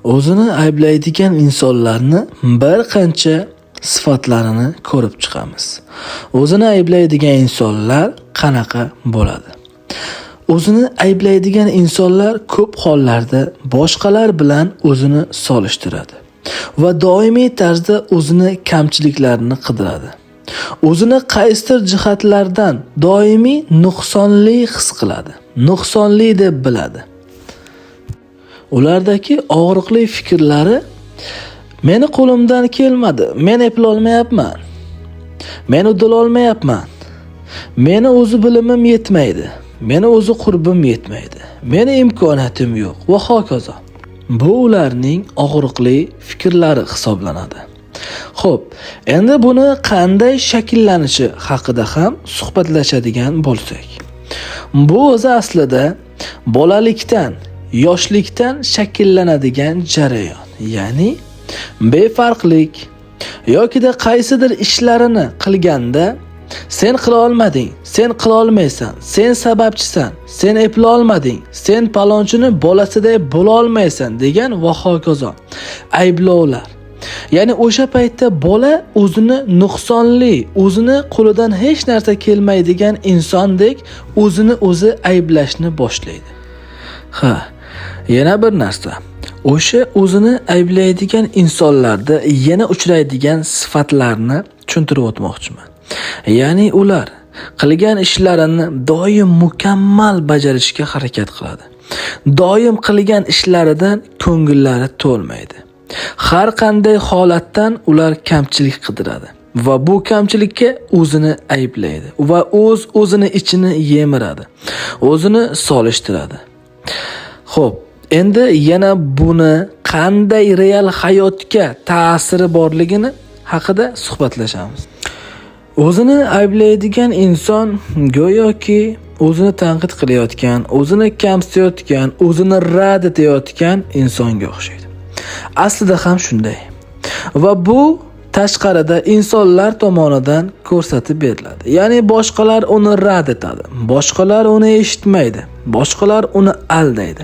O'zini ayblaydigan insonlarni bir qancha sifatlarini ko'rib chiqamiz. O'zini ayblaydigan insonlar qanaqa bo'ladi? O'zini ayblaydigan insonlar ko'p hollarda boshqalar bilan o'zini solishtiradi va doimiy tarzda o'zini kamchiliklarini qidiradi. O'zini qaysidir jihatlardan doimiy nuqsonli his qiladi, nuqsonli deb biladi. Ulardagi og'riqli fikrlari: meni qo'limdan kelmadi, men eplolmayapman, men uddalolmayapman, meni o'zi bilimim yetmaydi, meni o'zi qurbim yetmaydi, meni imkoniyatim yo'q va hokazo. Bu ularning og'riqli fikrlari hisoblanadi. Xo'p, endi buni qanday shakllanishi haqida ham suhbatlashadigan bo'lsak. Bu o'zi aslida bolalikdan, yoshlikdan shakllanadigan jarayon. Ya'ni befarqlik yokida qaysidir ishlarini qilganda sen qila olmading, sen qila olmaysan, sen sababchisan, sen epla olmading, sen palonchini bolasiday bo'la olmaysan degan va hokazo ayblovlar. Ya'ni o'sha paytda bola o'zini nuqsonli, o'zini qo'lidan hech narsa kelmaydigan insondek o'zini o'zi ayblashni boshlaydi. Ha, yana bir narsa. O'sha o'zini ayblaydigan insonlarda yana uchraydigan sifatlarni tushuntirib o'tmoqchiman. Ya'ni ular qilgan ishlarini doim mukammal bajarishga harakat qiladi. Doim qilgan ishlaridan ko'ngillari to'lmaydi. Har qanday holatdan ular kamchilik qidiradi va bu kamchilikka o'zini ayblaydi va o'z-o'zini ichini yemiradi. O'zini solishtiradi. Xo'p, endi yana buni qanday real hayotga ta'siri borligini haqida suhbatlashamiz. O'zini ayblaydigan inson go'yoki o'zini tanqid qilayotgan, o'zini kamsitayotgan, o'zini rad etayotgan insonga o'xshaydi. Aslida ham shunday. Va bu tashqarida insonlar tomonidan ko'rsatib beriladi. Ya'ni boshqalar uni rad etadi, boshqalar uni eshitmaydi, boshqalar uni aldaydi,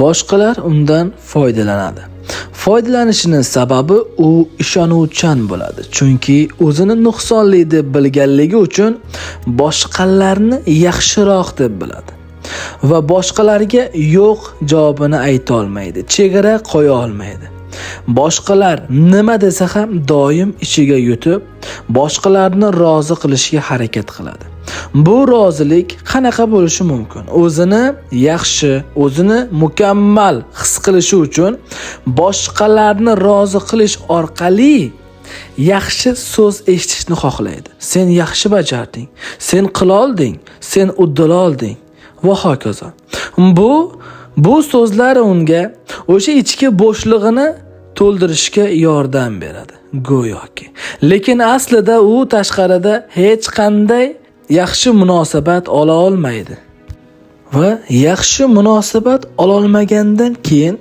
boshqalar undan foydalanadi. Foydalanishining sababi u ishonuvchan bo'ladi. Chunki o'zini nuqsonli deb bilganligi uchun boshqalarni yaxshiroq deb biladi va boshqalarga yo'q javobini ayta olmaydi, chegara qo'ya olmaydi. Boshqalar nima desa ham doim ichiga yutib, boshqalarni rozi qilishga harakat qiladi. Bu rozilik qanaqa bo'lishi mumkin? O'zini yaxshi, o'zini mukammal his qilishi uchun boshqalarni rozi qilish orqali yaxshi so'z eshitishni xohlaydi. Sen yaxshi bajarding, sen qila olding, sen uddala olding va hokazo. Bu so'zlar unga o'sha ichki bo'shlig'ini to'ldirishga yordam beradi go'yoki. Lekin aslida u tashqarida hech qanday yaxshi munosabat ola olmaydi. Va yaxshi munosabat ola olmagandan keyin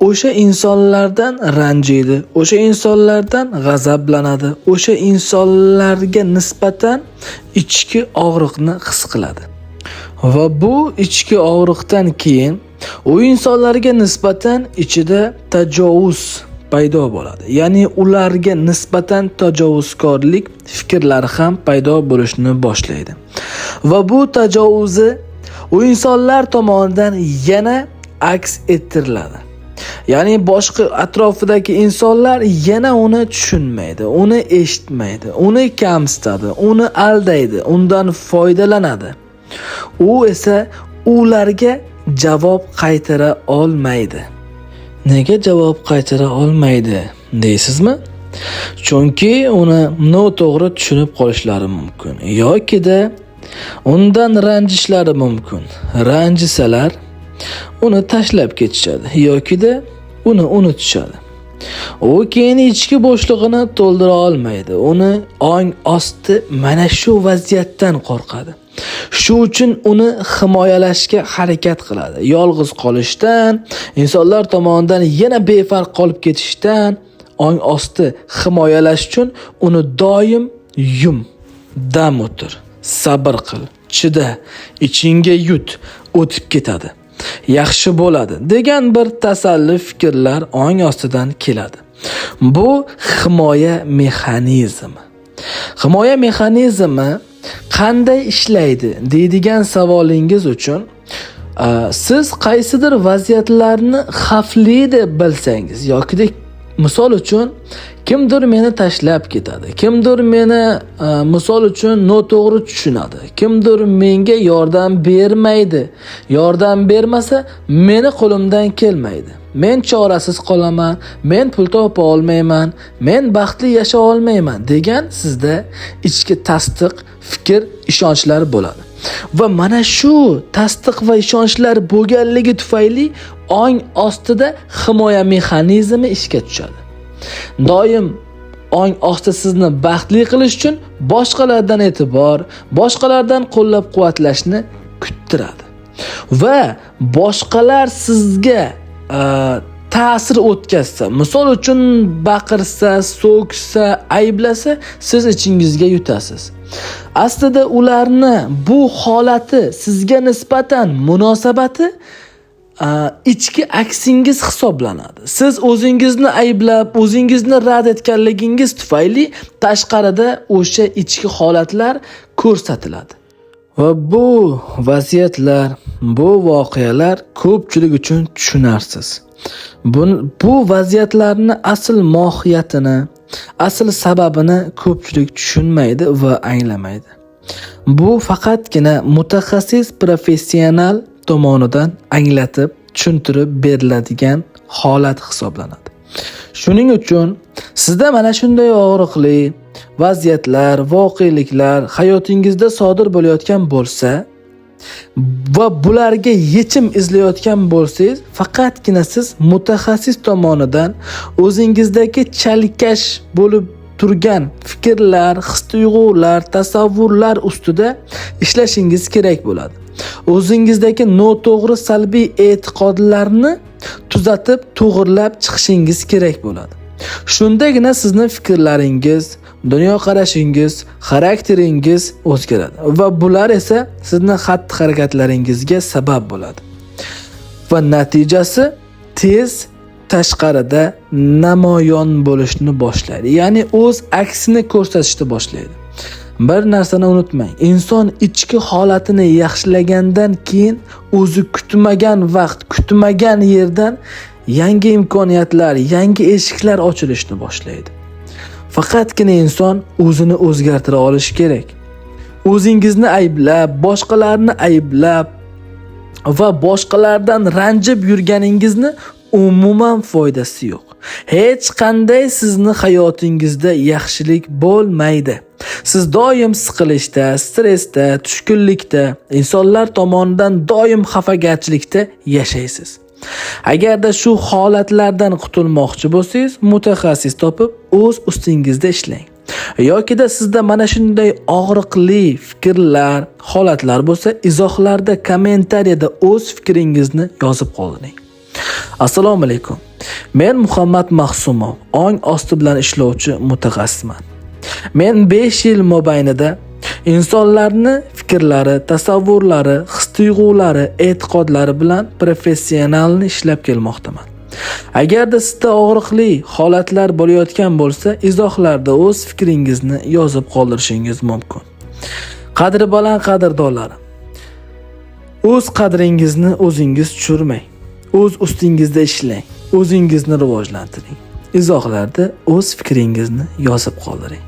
o'sha insonlardan ranjiydi, o'sha insonlardan g'azablanadi, o'sha insonlarga nisbatan ichki og'riqni his qiladi. Va bu ichki og'riqdan keyin u insonlarga nisbatan ichida tajovuz paydo bo'ladi. Ya'ni ularga nisbatan tajovuzkorlik fikrlari ham paydo bo'lishni boshlaydi. Va bu tajovuzi u insonlar tomonidan yana aks ettiriladi. Ya'ni boshqa atrofidagi insonlar yana uni tushunmaydi, uni eshitmaydi, uni kamsitadi, uni aldaydi, undan foydalanadi. U esa ularga javob qaytara olmaydi. Nega javob qaytara olmaydi deysizmi? Chunki uni noto'g'ri tushunib qolishlari mumkin yokida undan ranjishlari mumkin. Ranjisalar uni tashlab ketishadi yokida uni unutishadi. U keyin ichki bo'shlig'ini to'ldira olmaydi. Uni ong osti mana shu vaziyatdan qo'rqadi. Shu uchun uni himoyalashga harakat qiladi. Yolg'iz qolishdan, insonlar tomonidan yana befarq qolib ketishdan ong osti himoyalash uchun uni doim yum, dam o'tir, sabr qil, chida, ichingga yut, o'tib ketadi. yaxshi bo'ladi degan bir tasalli fikrlar ong ostidan keladi. Bu himoya mexanizmi. Himoya mexanizmi qanday ishlaydi deydigan savolingiz uchun siz qaysidir vaziyatlarni xavfli deb bilsangiz yoki misol uchun kimdir meni tashlab ketadi, kimdir meni misol uchun noto'g'ri tushunadi, kimdir menga yordam bermaydi, yordam bermasa meni qo'limdan kelmaydi, men chorasiz qolaman, men pul topa olmayman, men baxtli yasha olmayman degan sizda ichki tasdiq, fikr, ishonchlar bo'ladi. Va mana shu tasdiq va ishonchlar bo'lganligi tufayli ong ostida himoya mexanizmi ishga tushadi. Doim ong osti sizni baxtli qilish uchun boshqalardan e'tibor, boshqalardan qo'llab-quvvatlashni kuttiradi. Va boshqalar sizga ta'sir o'tkazsa, misol uchun baqirsa, so'ksa, ayblasa, siz ichingizga yutasiz. Aslida ularni bu holati sizga nisbatan munosabati ichki aksingiz hisoblanadi. Siz o'zingizni ayblab, o'zingizni rad etganligingiz tufayli tashqarida o'sha ichki holatlar ko'rsatiladi. Va bu vaziyatlar, bu voqealar ko'pchilik uchun tushunarsiz. Bu vaziyatlarni asl mohiyatini, asl sababini ko'pchilik tushunmaydi va anglamaydi. Bu faqatgina mutaxassis, professional tomonidan anglatib, tushuntirib beriladigan holat hisoblanadi. Shuning uchun sizda mana shunday og'riqli vaziyatlar, voqeliklar hayotingizda sodir bo'layotgan bo'lsa va bularga yechim izlayotgan bo'lsangiz, faqatgina siz mutaxassis tomonidan o'zingizdagi chalkash bo'lib turgan fikrlar, his-tuyg'ular, tasavvurlar ustida ishlashingiz kerak bo'ladi. O'zingizdagi noto'g'ri salbiy e'tiqodlarni tuzatib, to'g'irlab chiqishingiz kerak bo'ladi. Shundagina sizning fikrlaringiz, dunyoqarashingiz, xarakteringiz o'zgaradi va bular esa sizning xatti-harakatlaringizga sabab bo'ladi. Va natijasi tez tashqarida namoyon bo'lishni boshlaydi. Ya'ni o'z aksini ko'rsatishni boshlaydi. Bir narsani unutmang. Inson ichki holatini yaxshilagandan keyin o'zi kutmagan vaqt, kutmagan yerdan yangi imkoniyatlar, yangi eshiklar ochilishni boshlaydi. Faqatgina inson o'zini o'zgartira olishi kerak. O'zingizni ayblab, boshqalarni ayblab va boshqalardan ranjib yurganingizni umuman foydasi yo'q. Hech qanday sizni hayotingizda yaxshilik bo'lmaydi. Siz doim siqilishda, stressda, tushkunlikda, insonlar tomonidan doim xafagarchilikda yashaysiz. Agarda shu holatlardan qutulmoqchi bo'lsangiz, mutaxassis topib o'z ustingizda ishlang. Yokida sizda mana shunday og'riqli fikrlar, holatlar bo'lsa, izohlarda, kommentariyada o'z fikringizni yozib qoldiring. Assalomu alaykum. Men Muhammad Mahsumov, ong osti bilan ishlovchi mutaxassisman. Men 5 yil mobaynida insonlarni fikrlari, tasavvurlari, his-tuyg'ulari, e'tiqodlari bilan professionalni ishlab kelmoqdaman. Agarda sizda og'riqli holatlar bo'layotgan bo'lsa, izohlarda o'z fikringizni yozib qoldirishingiz mumkin. Qadri baland qadrdonlarim, o'z qadringizni o'zingiz tushirmang. O'z ustingizda ishlang, o'zingizni rivojlantiring. Izohlarda o'z fikringizni yozib qoldiring.